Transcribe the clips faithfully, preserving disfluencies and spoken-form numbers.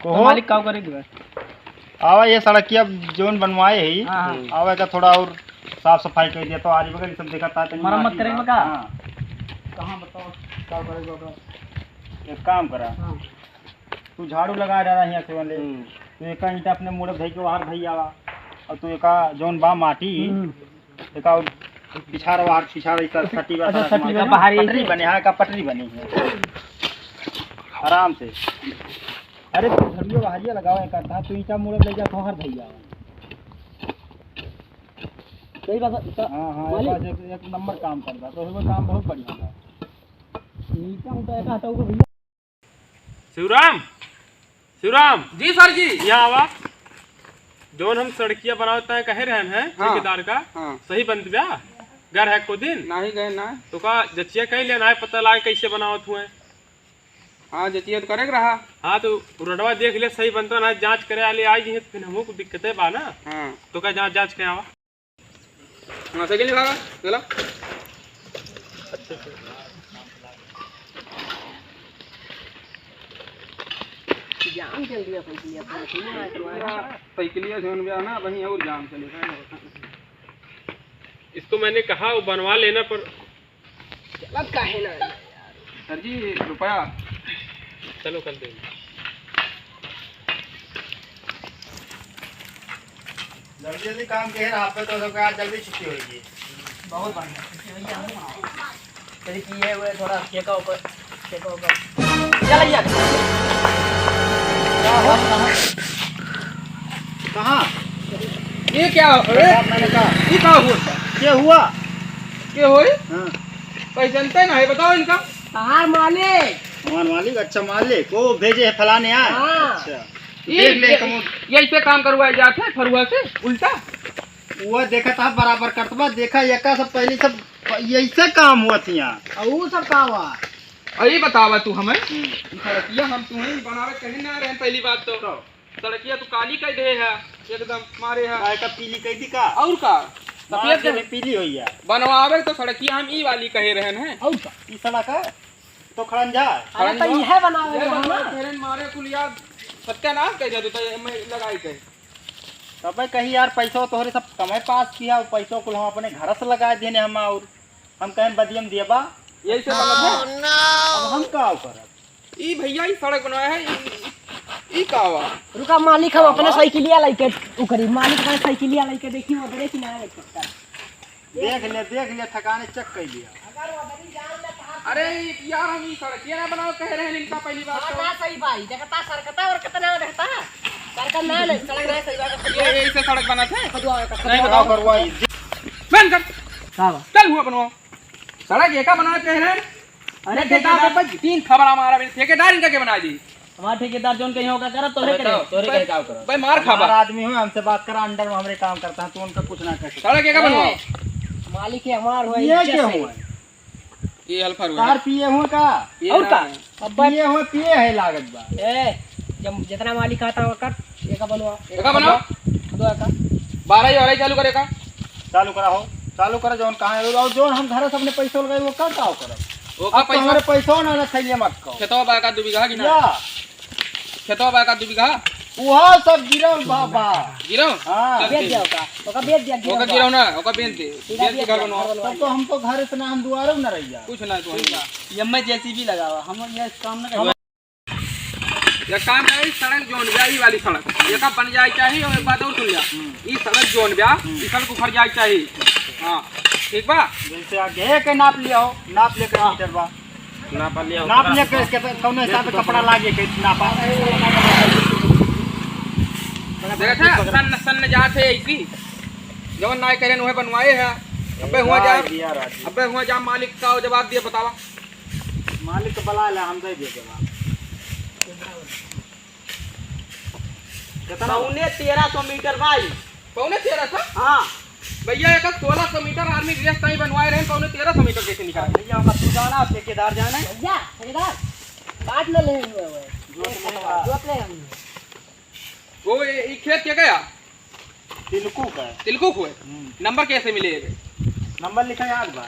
कहो। तो मालिक का करे के बा? आवा, ये सड़किया जौन बनवाए है, हाँ, हाँ। आवा, एका थोड़ा और साफ सफाई कर दिया तो आरी बगल सब देखा था, तनी मरम्मत माटी करे के बा। बा का? हाँ। कहाँ बताओ, का करे के बा? एक काम करा, हाँ। तू झाड़ू लगा डाला हियाँ से वाले, हम्म। तू एका ईंटा अपने मुड़े धई के बाहर धई आवा, और तू एका जौन बा माटी, हम्म। एका पिछाड़ वार, पिछाड़ इस तरह सटी बा, अच्छा, सटी बा। बाहर ही पटरी बने, हाँ, का पटरी बनी है। आराम से। अरे, तू झड़ियो बहारिया लगावा एक आधा, तू ईंटा मुड़े ले जा, तोहर भैया। सही बात है, तो हाँ, हाँ, मालिक। एक बात, एक, एक नंबर काम कर बा, तो वो काम बहुत बढ़िया बा। ईंटा उठा एक आधा, वो भैया। शिवराम, शिवराम। जी सर जी। यहाँ आवा। जौन हम सड़किया बनावत हैं, कहे रहन हैं हाँ। ठेकेदार का, हाँ। सही बनत बा? गर है को दिन? नाही गए ना। तो का जचिया कह लिया ना, पता लागे कैसे बनावत हुए। हाँ, जचिया तो करे के रहा। हाँ, तो रोडवा देख ले, सही बनता ना, जांच करे वाले आई हैं, तो फिर हमको दिक्कते बा ना। हाँ। तो का जांच, जांच के आवा। हाँ, साइकिल निकाला, चला। जाम चल दिया साइकिलिया पर, साइकिलिया जौन बा ना, वहीं और जाम चलेगा। इसको मैंने कहा वो बनवा लेना, पर चलत काहे ना है यार? सर जी, रुपया। चलो, कर देंगे। जल्दी जल्दी काम के है, आप पे तो सबका आज जल्दी छुट्टी होगी। बहुत बढ़िया, छुट्टी होगी, हम बनाओ। तेरी पिए हुए थोड़ा ठेका ऊपर, ठेका ऊपर। चल भैया। कहाँ? ये क्या हो? मैंने कहा। ये का हुआ? क्या हुआ? के होई? हाँ। पहचानते ना है, बताओ इनका। हमार मालिक। हमार मालिक, अच्छा मालिक, वो भेजे है फलाने यहाँ। हाँ। अच्छा। ये, देख ले, ये, कमो- ये ऐसे काम करवाए जाते हैं फरुआ से, उल्टा। वो देखा था बराबर करत बा, देखा एका सब पहले सब यही से काम हुआ थी यहाँ। और वो सब का हुआ? और ये बतावा तू हमें, हम्म। ये सड़किया हम तुम्हें बनावे कहीं ना रहे पहली बात तो। तो। सड़किया तू काली कह दे है, एकदम मारे है। काय का पीली कह दी का? और का? मार सफेद के कह भी पीली होई है। बनवावे तो सड़किया हम ई वाली कहे रहन हैं। और का? ई सड़क है? तो खड़न जा। अरे खड़न तो जा। यह बनावे ये के हम बनावे ना। तेरे मारे कुल यार, सत्यानाश कर दे तो मैं लगाई के। तबे कही यार, पैसो तोहरे सब कमे पास किया, और पैसो कुल हम अपने घर से लगा देने हम, और हम कहें बदियम दिया बा। यही से बनत है। अब हम का करब? ई भैया, ई सड़क बनाया है, ई, ई, ई का बा? रुका मालिक, हम अपने साइकिलिया लेके उकरी। मालिक अपने साइकिलिया लेके देखी, उधरे किनारे लेके चलता। देख ले, देख ले, ठिकाने चेक कर लिया। अरे यार, हम ई सड़किया ना बनाओ कह रहे हैं इनका पहली बात हाँ, तो। ना सही भाई, देखता सरकता और कितना देखता है। सरकत ना ले, सड़क ना सही बात है। ये, ये इसे सड़क बना थे? खदवा का, नहीं खदवा। बनाओ, करवाई। बंद कर। का बा? चल हुआ बनवाओ। सड़क एका बना कह रहे हैं। अरे ठेकेदार ठेकेदार, पे तीन थबड़ा मारा, ठेकेदार इनका के बना दी। हमारा ठेकेदार जौन कहीं होगा करत, तोरे अबे करे। तो, तोरे करे का करत? भाई मार खा बा। हमारा आदमी हो, हमसे बात करा, अंडर में हमरे काम करता है, तू उनका कुछ ना कर सकते। सड़क एका बनवाओ। ए, मालिक है हमार हो, ये इज्जत क्या है। हुआ? ये हल्फा हुआ। तार पिए हुए का? ये और ना का? है। अब बात पिए हुए, पिए है लागत बा। ए, जब जितना मालिक आता है, कर, एका बनवाओ। एका बनवाओ। दो एका। बारह ही, बारह ही चालू करे का? चालू करा हो, चालू करा, जौन कहाँ है, और जौन हम घर से अपने पैसे लगाए, वो का, का करा? वो का अब पैसा? तुम्हारे पैसा ना, ना थैलिया मत खाओ। खेतवा बा का दू बीघा की ना? या। खेतवा बा का दू बीघा? वो सब गिरल बा, बा। गिरल? हाँ। सब बेच चीज। दिया ओका। ओका बेच दिया, गिरल ओका बा। गिरल ना, ओका बेच दे। सीधा बेच के बेच घर दिया, बनवाओ। घर बनवा तब तो दिया। हम तो घर से ना, हम दुआरे में ना रह जा। कुछ ना, कुछ ना। ये मैं जेसीबी लगावा, हम ये काम ना करवा। एक काम करे, ई सड़क जौन बा, ई वाली सड़क, एका बन जाए चाहिए, और एक बात और सुन लिया, हम्म। ई सड़क जौन बा, हम्म। ई सड़क उखड़ जाए चाहिए। हाँ, ठीक बा? जैसे आगे के नाप लिया हो, नाप लेकर हाँ। मीटर बा। नाप लिया हो, नाप नाप। लेकर इसके तो कौनो हिसाब से कपड़ा लागे के नापा। देखा था, सन, सन जात है ऐसी, जवन ना करें, वह बनवाए है। अबे हुआ जा, दिया राजू। अबे हुआ जा, मालिक का जवाब दिया, बतावा। मालिक के बुला ले, हम दे दिए जवाब। कितना? पौने तेरह सौ मीटर भाई। पौने तेरह सौ? हाँ। भैया, एक सोलह सौ मीटर आर्मी ड्रेस ताई बनवाए रहे, पौने तेरह सौ मीटर कैसे निकाले? भैया, हम तू जाना, ठेकेदार जाना है। भैया, ठेकेदार, काट न ले हुए, हुए। जोत ले हुए। जोत ले हुए। वो ये, ये खेत के गया? तिलकू का। तिलकू को है? हम्म। नंबर कैसे मिले ये? नंबर लिखा याद बा।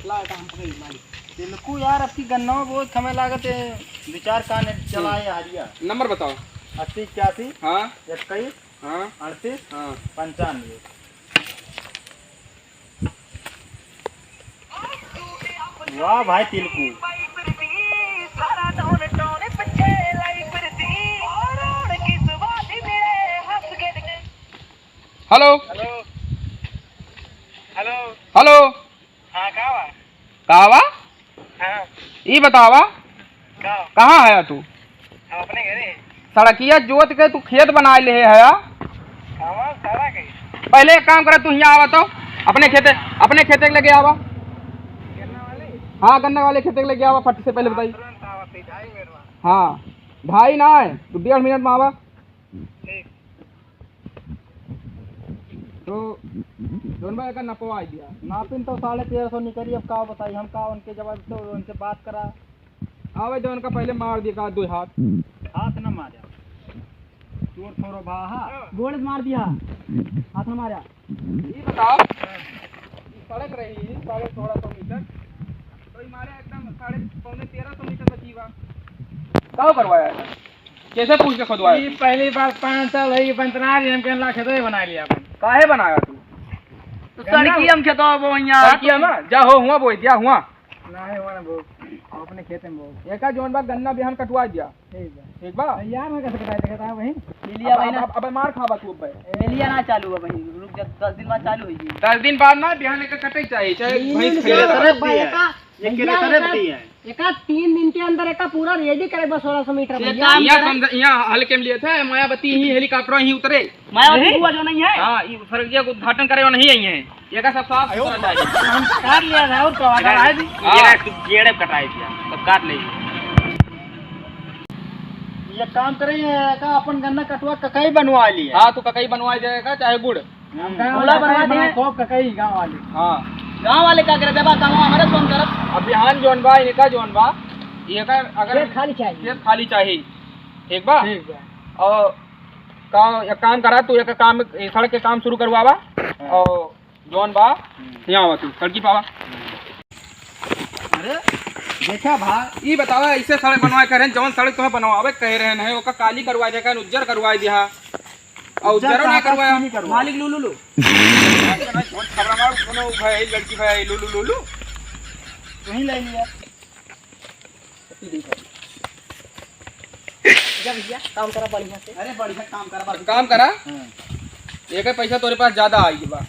ला, एका हम पकड़ी, मालिक। तिलकू यार, अब की गन्नवा बहुत समय लागत है। विचार का ने चलाए हरिया। नंबर बताओ। अस्सी इक्यासी, हाँ। इक्कीस, हाँ। अड़तीस, हाँ। पंचानवे। वाह भाई तिलकू। हेलो। हेलो। हेलो। हेलो। हाँ, का बा? का बा? हाँ। ई बतावा, का? कहाँ हया तू? हम अपने घरे। सड़किया जोत के तू खेत बनाए लेहे हया। हमार सारा के। पहले एक काम करा, तू हियाँ आवा तो, अपने खेते, अपने खेते के लगे आवा। गन्ना वाले? हाँ, गन्ना वाले खेते के लगे आवा, फट से पहले बताई। तुरंत आवा, सीधा ही मेरे वहाँ। हाँ, ढाई ना है, तू डेढ़ मिनट में आवा। ठीक। तो जौन बा एका नपवाई दिया। नापिन तो साढ़े तेरह सौ निकली, अब का बताई हम, का उनके जवाब तो उनसे बात करा। आवे जौन का पहले मार दिया का दो हाथ। हाथ न मारा, चोर थोड़ो बा हा। गोड़ से मार दिया, हाथ न मारा। ये बताओ, ये सड़क रही साढ़े सोलह सौ मीटर, तो ये मारे एकदम साढ़े पौने तेरह सौ मीटर बची बा। का करवाया है? कैसे पूछ के खुदवाए? ई पहली बार पाँच साल है, ये बंतना रही, हम कहला खेतवे बना लिया अपन। काहे बनाया तू? तो गन्ना सड़की हम खेतवा बोइया। सड़की हम, जा हो हुआ बोई दिया हुआ। ना है हुआ ना बो, अपने खेत में बो। एका जौन बा गन्ना बिहान कटवा दिया। ठीक बा। ठीक बा? यार मैं कैसे कटाई देखा था वहीं? मिलिया अब, भाई अब, ना। अब, अब मार खाबा तू अब। मिलिया ना चालू है भाई, रुक जा, दस दिन बाद चालू होई। दस दिन बाद ना, बिहान एका कटे चाहिए, चाहे भैंस ये खेले। सरक दिया है। एका, ये केरे भैया, सरक एका, दिया है। एका तीन दिन के अंदर एका पूरा ready करे बस सोलह सौ मीटर ये भैया। काम यहाँ करे। समझ, यहाँ हल्के में लिए थे, मायावती ही helicopter ही उतरे। मायावती नहीं? हुआ जो नहीं है? हाँ, ये सरगिया को उद्घाटन करे वो नहीं आई है। ये का सब साफ सुथरा चाहिए। हम काट लिया था और तो अगर है भी। हाँ। ये तू गेड़े कटाई दिया, तब काट ले। ये काम करे, ये का अपन गन्ना कटवा ककई बनवा लिए। हाँ, तू ककई बनवा देगा, चाहे गुड़। हम गाँव कूड़ा वाले बनवा अपना दे। खूब ककई गाँव वाले। हाँ। गाँव वाले का करे देबा, काम हमारे कौन करत? अब बिहान जौन बा, इनका जौन बा, ये का अगर खेत खाली चाहिए। खेत खाली चाहिए। ठीक बा? ठीक बा। और का, एक काम करा, तू एक काम, ए, सड़क के काम शुरू करवावा। हाँ। और जौन बा, हम्म। यहाँ आवा तू, सड़की पावा। अरे, देखा भा। ई बतावा, ऐसे सड़क बनवाए कह रहे हैं, जौन सड़क तुम्हें बनवावे कह रहे हैं, ओका काली करवाए दे, उज्जर करवाए दिया। और उज्जर उज्जर ना का करवाया। काली करवा। मालिक लू, लू, लू। कौन खबरा मार, कोनो भाई, लड़की भाई, लू, लू, लू, लू। तू ही ले लिया। जा भैया, काम करा बढ़िया से। अरे बढ़िया काम करा, बढ़िया। काम करा? हाँ। ये का पैसा तोरे पास ज्यादा आई बा।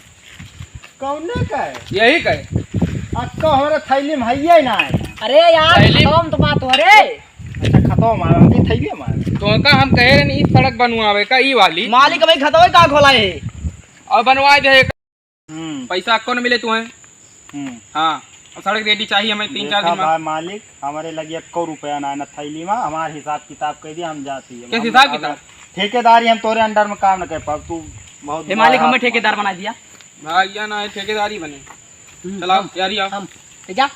कौने का है? यही का है। अक्का हमारे थैली में हइये ना है। अरे यार, थैली? खतम तो बात हो रे। अच्छा, खतम हमारा, हमकी थैली हमारा। तो का हम कहे रहे नहीं, सड़क बनवावे का, ई वाली। मालिक भाई खतम का खोला है। और बनवा दे। हम्म। पैसा कौन मिले तुम्हें? हम्म। हाँ, और सड़क ready चाहिए हमें तीन चार देखा दिन में। भाई मालिक, हमारे लगे एको रुपया ना है ना थैली में, हमार हिसाब किताब कह दिया, हम जाती है। किस हम हिसाब अब किताब? ठेकेदारी हम तोरे under में काम न कर पाब, तू बहुत हे मालिक, बड़ा हमें ठेकेदार बना दिया। भाई या ना है, ठेकेदारी बने। हम्म, चलाओ, हम, तैयारी आओ। हम, जा।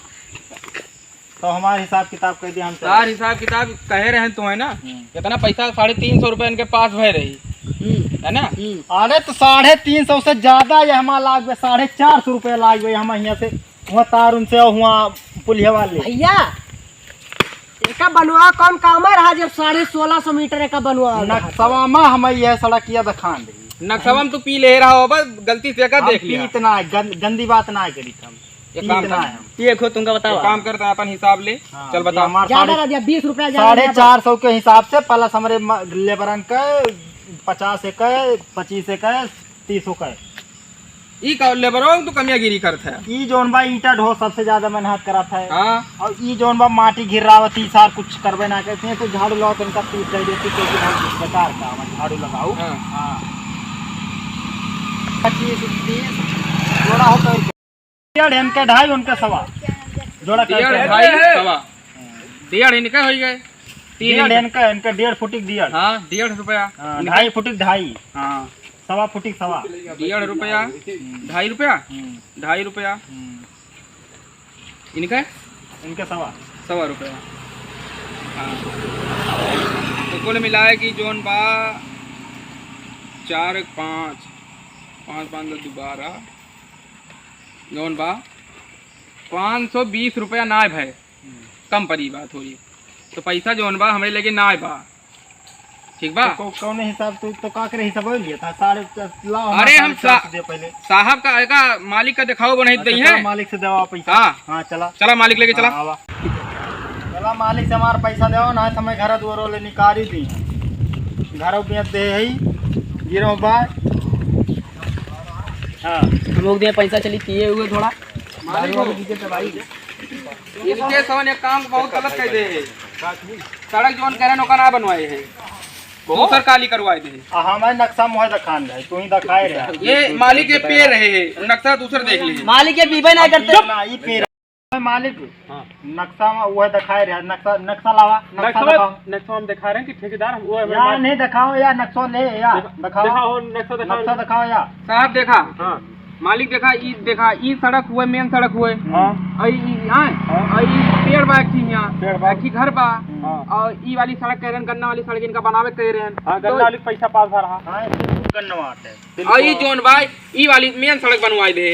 तो हमार हिसाब किताब कह दिया हम। तार हिसाब किताब कहे रहे तो है ना, हम्म। इतना पैसा साढ़े तीन सौ रुपया इनके पास भय रही, हम्म। है ना? हम्म। अरे तो साढ़े तीन सौ से ज्यादा ये हमार लाग गए, साढ़े चार सौ रुपया लाग गए हम यहाँ से, वहाँ तार उनसे और वहाँ पुलिया वाले। भैया, एका बनवा कौन काम रहा जब साढ़े सोलह सौ मीटर एका बनवा रहा था? नक्शवा में हम यह सड़क किया दिखान दे। नक्शवा में तू पी ले रहा हो, बस गलती से का हम देख लिया। पीत ना है, गं-, गंदी बात ना करी हम। एक काम कर। ये खो तुमका बताओ। एक काम करते हैं, अपन हिसाब ले। हाँ, चल ये बता। हमार ज्यादा साढ़े, रह गया, बीस रुपया ज्यादा साढ़े रह गया। चार सौ के हिसाब से plus हमरे म-, लेबरन के पचास एक है, पच्चीस एक है, तीस एक है। ई का लेबरों तो कमियागिरी करत है। ई जौन बा ईंटा ढो सबसे ज्यादा मेहनत करत है। हाँ। और ई जौन बा माटी गिरावत, ई सार कुछ करबे ना करते हैं, तो झाड़ू लगाओ तो इनका तीस दे देती, क्योंकि बहुत बेकार काम है, झाड़ू लगाओ। हाँ। हाँ। पच्चीस, तीस, जोड़ा हो तो डेढ़, इनके ढाई, उनके सवा। जोड़ा डेढ़, करके। ढाई, सवा। डेढ़ इनके हो गए। तीन डेढ़ इनके। इनके, इनके डेढ़ फुटिक डेढ़। हाँ, डेढ़ रुपया। हाँ, इनके। ढाई फुटिक ढाई। हाँ। सवा फुटिक सवा। डेढ़ रुपया, हम्म। ढाई रुपया, हम्म। ढाई रुपया। हम्म। इनके? इनके सवा। सवा रुपया। हाँ। तो कुल मिलाए कि जौन बा चार एक पाँच, पाँच पाँच दस बारह, जौन बा पाँच सौ बीस रुपया ना भय, हम्म। कम पड़ी बा थोड़ी। तो पैसा जौन बा, हमरे लगे नाहीं बा। ठीक बा? तो कौ-, कौने हिसाब, तू तो का करे हिसाब लिया था? साढ़े चार, लाओ, अरे, हमारे हम साढ़े चार सौ सा-, दे पहले। साहब का, एका मालिक का देखाओ, बनाई अच्छा, दई चला, है। मालिक से देवा पैसा। हाँ। हाँ, चला। चला, मालिक लगे चला। हाँ, आवा। चला, मालिक से हमारा पैसा देवा, नाहीं तो हमें घर दुआरो ले निकाली दी। घर बेच दे है, गिरो बा। हाँ। हम लोग दे पैसा चली पिए हुए थोड़ा। मालिक हो। इनके सवन एक काम बहुत गलत कह दे है। सड़क जौन करेन ओका ना बनवाए है। दूसर काली करवाए दे। आ, हमारे नक्शा मोहे दिखान रहे, तू ही दिखाए रहे। ये मालिक ये पेड़ रहे है, नक्शा दूसर देख ले। मालिक ये पीबे ना हम करते। पीबे ना, ये पेड़। मालिक, हाँ। नक्शा में वो है, दिखाए रहे, नक्शा, नक्शा लावा, नक्शा नक्शा, दिखाओ। नक्शा हम दिखा रहे हैं कि ठेकेदार हम वो है, यार, बात नहीं दिखाओ यार, नक्शा ले यार, दिखा-, दिखाओ। दिखाओ, नक्शा दिखाओ। नक्शा दिखाओ यार। साहब देखा, हाँ। मालिक देखा, ई देखा, ई सड़क हुए, मेन सड़क हुए। हाँ। और ई, ई, हाँ, हाँ। और ई पेड़ बा एक ठे यहाँ, पेड़ बा। एक ठे घर बा। हाँ। और ई वाली सड़क कह रहे हैं, गन्ना वाली सड़क इनका बनावे कह रहे हैं। हाँ, तो गन्ना वाली पैसा पास भर रहा। हाँ, गन्ना वाला है। और ई जौन बा, ई वाली मेन सड़क बनवाए दे।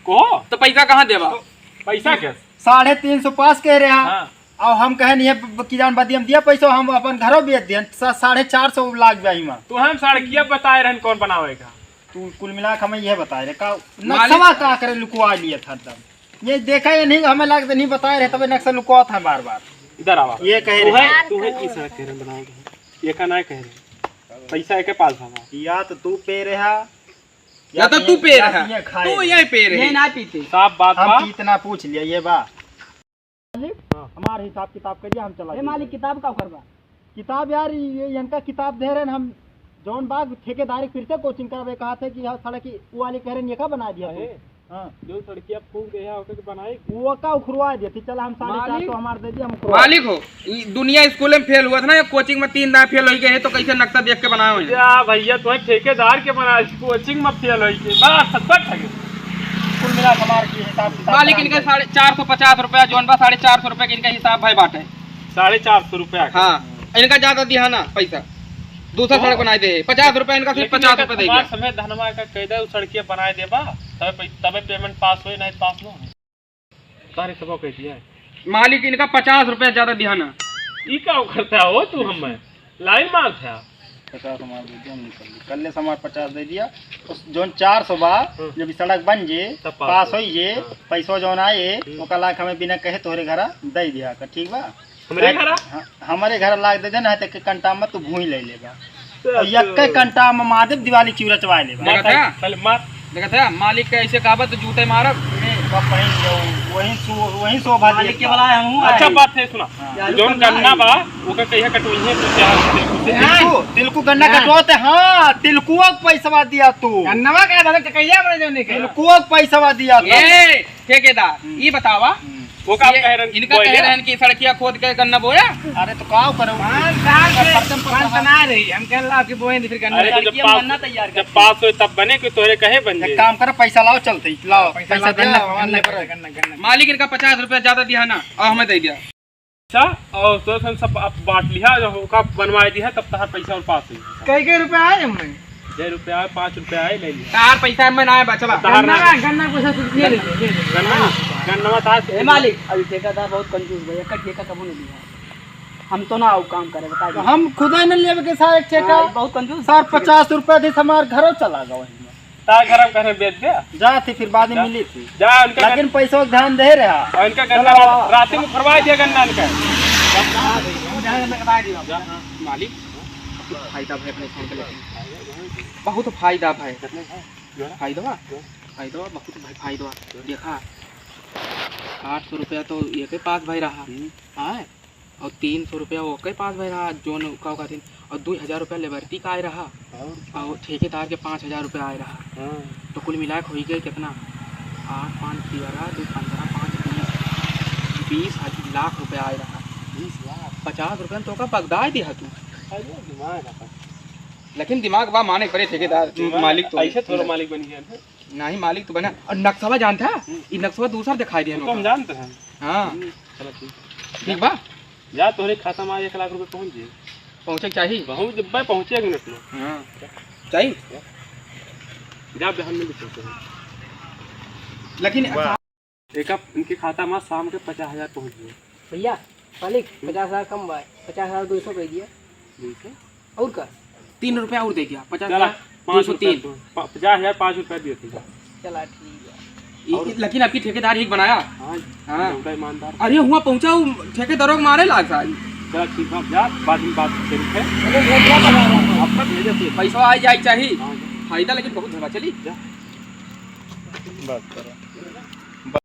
को? तो पैसा कहाँ देबा? तो पैसा क्या? साढ़े तीन सौ पास कह रहे हैं। हाँ। और हम कहे नहीं है ब-, कि जान बदी हम दिया पैसा, हम अपन घरों बेच दियन, सा-, साढ़े चार सौ लाग जाई मा। तो हम सड़किया बताए रहन कौन बनावेगा? तू कुल मिला के हमें यह बताए रहे, का मालिक नक्शा का करे लुकवा लिया था एकदम। ये देखा ये नहीं, हमें लगता नहीं बताए रहे, तबे नक्शा लुकवा था बार बार। इधर आवा। ये कहे तू रहे। है, तू है, ई सड़क कह रहे बनाओगे, ये का ना कह रहे, पैसा एक पास हवा। या तो तू पे रहा, या तो तू पे रहा, तू यहीं पे रहे। ये ना पीते। साफ बात हम बा। इतना पूछ लिया, ये बा। मालिक, हाँ। हमार हिसाब किताब करिए, हम चला ए जाइए। मालिक, किताब का करबा? किताब यार, ये, ये इनका किताब दे रहे हैं हम, जौन बा ठेकेदारी फिर से कोचिंग करावे, कहा थे कि हाँ, सड़क की वो वाली कह रहे हैं, ये का बना दिया तू? अरे, हाँ। जो सड़किया फूंक दे है, ओके के बनाई? वो का उखरवा दिया थी, चला हम साढ़े चार सौ मालिक, हमार दे दिया, हम उखरवा मालिक हो, ई दुनिया स्कूल में फेल हुआ था ना, ये कोचिंग में तीन दाए फेल हो गए हैं, तो कैसे नक्शा देख के बनाए हो? या भैया, तो ठेकेदार के बना, कोचिंग में फेल हो गए, बड़ा सच है। कुल मिला हमार की हिसाब किताब मालिक, इनका साढ़े चार सौ पचास रुपया जौन बा, साढ़े चार सौ रुपया के इनका हिसाब भाई बाटे। साढ़े चार सौ रुपया के? हाँ, इनका ज्यादा दिहा ना पैसा, दूसरा तो सड़क बनाए दे, पचास रुपया इनका सिर्फ लेकिन पचास रुपया देगा। समय धनवा का कह दे, उ सड़किया बनाए देबा, तबे पै-, तबे पेमेंट पास होई, नहीं पास न होई। सारे सबक कह दिया है। मालिक, इनका पचास रुपया ज्यादा दिहा ना। ई का करता हो तू हमें? लाइन मार था। पचास हमार दे दिया, हम निकल ली। कल से हमार पचास दे दिया। उस जौन चार सौ बा, हाँ। जब ई सड़क बन जे, तब पास पास होई। होई जे, हाँ। पैसवा जौन आए, हम्म। ओका लाग हमें बिना कहे तोहरे घरा दे दिया कर, ठीक बा? हमरे घरा? हाँ, हमरे घरा लाग दे देना है, तो एक कंटा में तू भूई ले लेगा। तो और यक्के कंटा में मार देब, दिवाली चिउरा चबाए लेबा। देखत है? पहले मार। देखत है, मालिक के ऐसे कहबा तो जूते मारब। ए, बाप बहिन के, वही सो-, वही शोभा मालिक देत के बा। बुलाए हम हूँ। अच्छा, बात है, सुना। हाँ। जौन गन्ना बा, ओकर कहिया कटवइहे तू चार तिलकू से। हाँ। तिलकू, तिलकू गन्ना हाँ। कटवाते, हाँ, तिलकुआ के पैसवा दिया तू। गन्नवा का दादा चकैया बड़े जौन के। तिलकुआ के पैसवा दिया तू। ए, ठेकेदार, हम्म। ई बतावा, हम्म। वो का ये कह रहन, इनका बोए कह ना? रहन कि सड़किया खोद के गन्ना बोया? अरे तो का करो? पाँच साल से खर्चन पर पाँच रहा। तना रही, हम कह ला कि बोए नहीं फिर गन्ना। अरे तो जब सड़किया पास, बनना तैयार जब करती। पास होए तब बने कि तोहरे कहे बन एक जाए। काम करो, पैसा लाओ, चलते ही लाओ, पैसा पैसा लाओ, देना, गन्ना, हमारे गन्ना, लेबर। गन्ना, गन्ना, गन्ना। मालिक इनका पचास रुपया ज्यादा दिया ना, और हमें दे दिया। अच्छा, और तो हम सब आप बांट लिहा, जब ओका बनवाए दिहा, तब तहार पैसा और पास होई। कई, कई रुपया आए हमें? छह रुपया आए, पाँच रुपया आए, ले लिहा। तहार पैसा हमें ना आए, बचला। तहार ना गन्ना, आए। गन्ना पैसा तू ये ले ले, ये ले। गन्ना, गन्ना तहार ए मालिक, अभी ठेकेदार बहुत कंजूस बा, एक ठेका कबो नहीं लिहा। हम तो ना आऊ काम करे, बता दे। हम खुदा न लेवे के सारे ठेका। हाँ, बहुत कंजूस। सर, पचास रुपया दे, हमार घरों चला गवा। तार घर में कहे बेच दे। जा थी, फिर बाद में जा। मिली थी। जा, उनका लेकिन गन-, पैसों का ध्यान दे रहा। और इनका गन्ना चलो, रात, आओ। रात में फरवा दिया गन्ना इनका। जा। मालिक, बहुत फायदा भाई अपने फोन के लेके। बहुत फायदा भाई। कितने भाई? फायदा बा? फायदा बा, बहुत भाई फायदा बा। देखा, आठ सौ रुपया तो ये के पास भाई रहा। हम्म। हाँ, और तीन सौ रुपया ओके पास भए रहा, जोन का ओका दिन, और दो हजार रुपया लेबरिटी का आए रहा, और? और ठेकेदार के पाँच हजार रुपया आए रहा। हाँ। तो कुल मिला के होई गए कितना? आठ पाँच ग्यारह, दो पन्द्रह, पाँच बीस, बीस लाख रुपया आए रहा। बीस लाख? पचास रुपया में तो ओका बगदाए दिया तू। अरे दिमाग अपन। लेकिन दिमाग बा माने पड़े ठेकेदार, दिमाग मालिक तो। ऐसे थोड़ा मालिक बन गया ना। नाही, मालिक तो बना। और नक्शवा जानता है? हम्म। ई नक्शवा दूसर दिखाई दिया तो हम नौकर। जानते हैं। हाँ। हम्म, चलो ठीक। ठीक बा? जा, तोहरे खाता में एक लाख रुपए पहुंच जाए। पहुंचे के चाही? पहुंच, जब पहुंचे एक मिनट में। हाँ। चाही? जा, बिहान में भी पहुंचे। लेकिन वाह। एक आप इनके खाता में शाम के पचास हजार पहुंच जाए। भैया, मालिक, पचास हजार कम बा, पचास हजार दो सौ कह दिया। ठीक है। और का? तीन रुपया और दे दिया, पचास हजार दो सौ तीन। पचास हजार पाँच रुपया दिए थे। चला ठीक है। लेकिन आपकी ठेकेदार एक बनाया। हाँ, हाँ। ईमानदार। अरे हुआ पहुँचा, वो ठेकेदारों को मारे लाग साल। चला ठीक है, जा, बाद में बात करेंगे। आपका भेजे थे। पैसा आ जाए चाहिए। हाँ, जा। फायदा लेकिन बहुत होगा, चली। जा। बात करो।